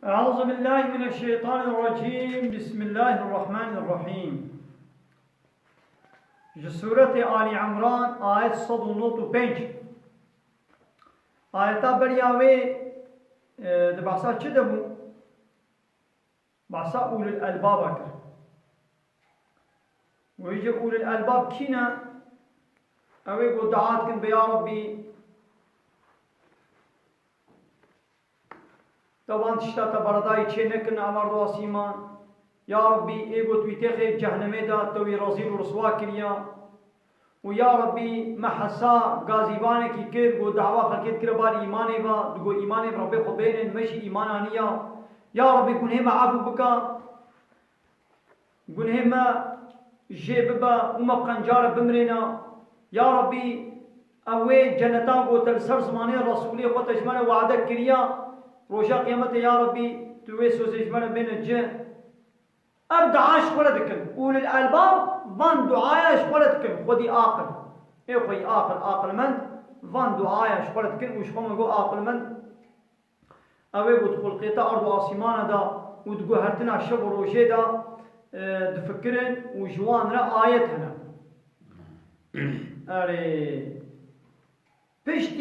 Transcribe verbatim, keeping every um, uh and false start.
Euzu billahi mineşşeytanirracim. Bismillahirrahmanirrahim. Ji Sûretê Ali Imran, ayet sed û nod û pênc. Ayeta beriya wê, e, di behsa çi de bû? Behsa ulul elbaba kir. Wê jî ulul elbab kî ne? Ew ê ku dua dikin bi ya Rabbî, te van tişta te beredayî çê nekirine, ev ardo asîman. Ya Rabbî, ê ku tu wî têxê cehnemê de, te wî rezîl û riswa kiriya. Û ya Rabbî, me hesa gazîvanekî kir, ku dawa xelkê dikire bar îmanê ve, digo îmanê bi Rabbê xwe bênin, me jî îman aniya. Ya Rabbî, gunhê me efû bike. Gunhê me jê bibe û me bi qenca re bimirêne. Ya Rabbî, ew wê cenetan ku te li ser zimanê Resûlê xwe te ji me re wade kiriya, roja Qiyametê ya Rabbî, tu wê sozê ji me re bêne cih. Ev dua ji xwe re dikin. Ulul elbab van duaya ji xwe re dikin. Xwedî aqil. Ê xweyî aqil, aqilmend van duaya ji xwe re dikin û ji xwe me got aqilmend. Ew ê ku di xulqiyeta erd û asîmana de û di guhertina şev û rojê de, e, difikirin û ji wan re ayet hene. Erê. Piştî